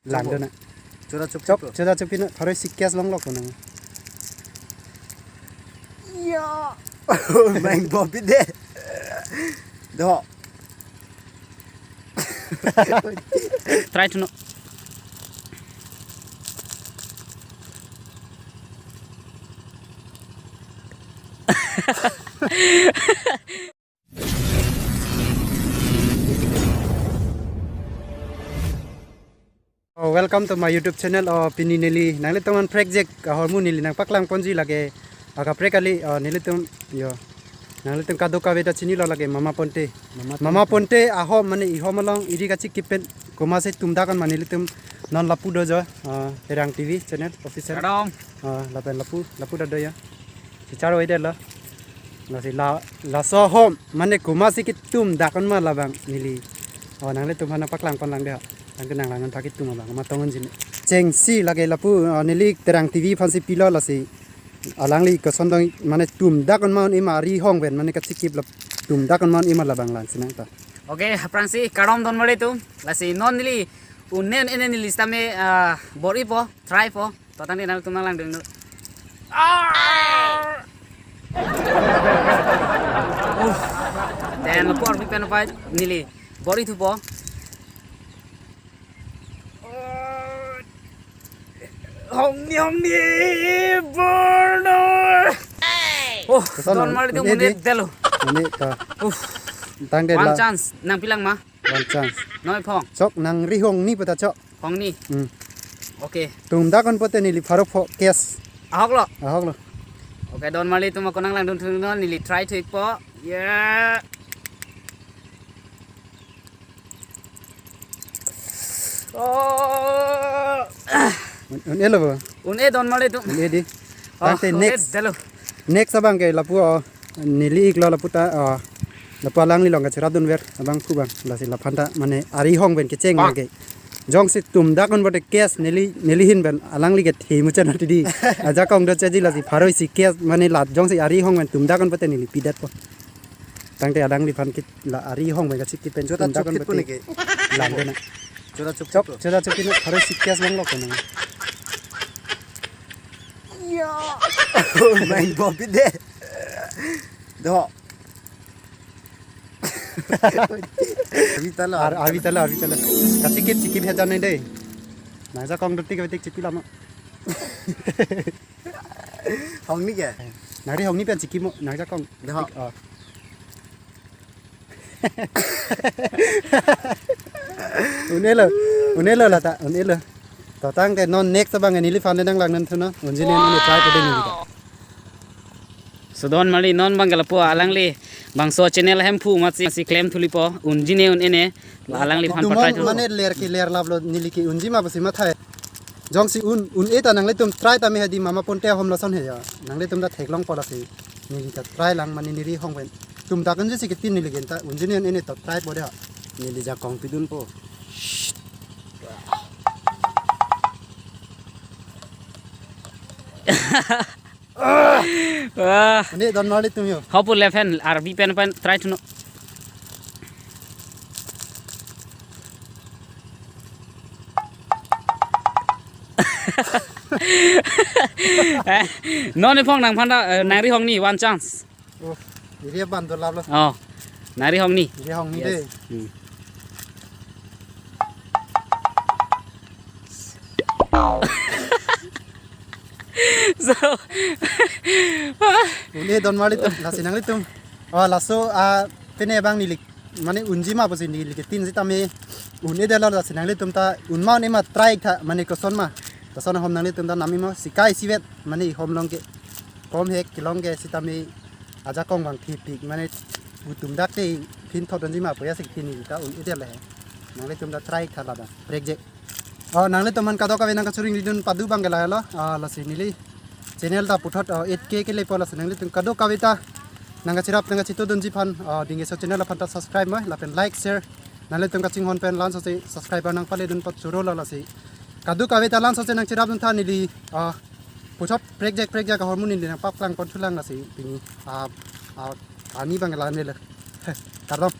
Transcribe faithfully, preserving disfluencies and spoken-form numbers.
Lang do na. Chora chop chop. Chop, chora chop pino, pharo isi catch longlok ko nang. Ya. Main bobi de. Do. Try to no. Oh, welcome to my YouTube channel. Oh, pini neli nanglitum aphan prekjak ahormu neli nangpaklang ponji lake akaprek kali. Oh, nelitum yo nanglitum kadokave ta chinilo lake Mama Ponte. Mama Ponte ahom mane ihom along eri kachikip pen komatsi tumdak an mane nelitum non lapu do jo. Oh, Terang T V channel official. Kardom. Oh, lapen lapu lapu ta do ya. Si charo ide lo. Lasi la laso ahom mane komatsi kitumdak an ma labang neli. Oh, nanglitum aphan nangpaklang ponlang de. Nang kenang lang an pakitum abang ma tong anjin. Chengsi lake lapu, oh, neli Terang T V aphansi pilo lasi. Alangli koson dong mane tumdak an ma un-e ma ari hong pen mane kachikip lap tumdak an ma un-e ma labang lang sinang ta. Okay, aphrangsi kardom donmarli atum. Lasi non neli un-e un-e neli sitame, ah, bor-ipo, try po. To tangte nanglitum nanglang dun. Ah! Uff. Den lapu arvi pen pai neli bor-ithupo. Hongni hongni borno. Oh, koson donmarli atum un-e un-e di? Delo. Un-e ta. Uff. Tangte one la chance nangpilang ma? One chance. Noi phong. Chok nangri hongni puta chok. Hongni. Hmm. Okay. Tumdak an pote neli pharo pho catch. Ahok lo. Ahok lo. Okay, donmarli atum ako nanglang dun thun non neli try thu-ikpo. Yeah. Oh. Un-, un-e lo bo? Un-e donmarli atum. Un-e di. Oh, tangte un-e next. Delo. Next abang ke lapu, oh, neli-iklo lapu ta, oh, lapu alangli along kachirap dunver abangphu abang. Lasi laphan ta mane ari hong pen kecheng lake. Jongsi tumdak an pote catch neli, neli ahin pen alangli kethe muchot nang tidi. Ajakong do cheji lasi pharo isi catch mane la jongsi ari hong pen tumdak an pote neli pidetpo. Tangte alangliphan kit la ari hong pen kachikip pen chota tumdak an chukit pote pun ke. Lang do na. Chora chop chop. Chop, chora chop pino, pharo isi catch longlok ko nang. Ya. Main bobi de. Do. Arvi ta lo. Ar-, arvi ta lo, arvi ta lo. Kachikip chikip he jan nai dei. Nangjakong dotik betik chipi lama. Hongni ke? Nangri hongni pen chikimo, nangjakong. Deho. Tik, oh. Un-e lo, un-e lo lata, un-e lo. To tangte non next abang neliphan le nanglang dun thu non, unji ne un-e try po de neli ta. So donmarli non abang ke lapu alangli bangso channel Hemphu amatsi si klem thulipo, unji ne un-e ne, la alangliphan pa try thu. Mane ler ke ler laplo neli ke unji ma pusi mathai. Jongsi un, un-e ta nanglitum try tame hadi Mama Ponte ahom lason he ya. Nanglitum ta theklongpo lasi. Neli ta try lang mane neri hong pen. Tumdak an jesi ketin neli ke ta unji ne un-e ne to try po de ha. Neli jakong pidunpo. Wah. Un-e donmarli atum yo. Hopu left hand arvi pen pen try thu non. Eh, non ne phong nangphan ta, eh, nangri hongni one chance. Oh, iri abang do laplo. Oh. Nangri hongni. Iri hongni. Yes. De. Hmm. So, un-e donmarli atum, lasi nanglitum. Oh, laso, ah, pine abang neli mane unji ma pusi neli ketin sitame un-e detlo lasi nanglitum ta un ma un-e ma try tha mane koson ma. Lason ahom nanglitum ta nami ma sikai sivet mane ihom along ke. Kom hek kelong ke sitame ajakong abang thipik mane pu tumdak te phin thot unji ma pu ya si ketin neli ta un-e detlo he. Nanglitum ta try tha lada. Prekjak. Oh, nanglitum aphan kadokave nangkachiring ridun padu abang ke lahelo. Ah, lasi neli channel ta puthot, oh, eight K kelepo lasi nanglitum kadokave ta nangkachirap nangkachito dunji aphan, oh, dingge so channel aphan ta subscribe mo, lapen like, share. Nanglitum kachinghon pen lansose subscriber nangpale dun pot choro lo lasi. Kadokave ta lansose nangchirap dun tha neli, ah, puthot prekjak prekjak ahormu neli nangpaklang pon thulang lasi pini, ah, ah, ani abang ke la-an le. Kardom.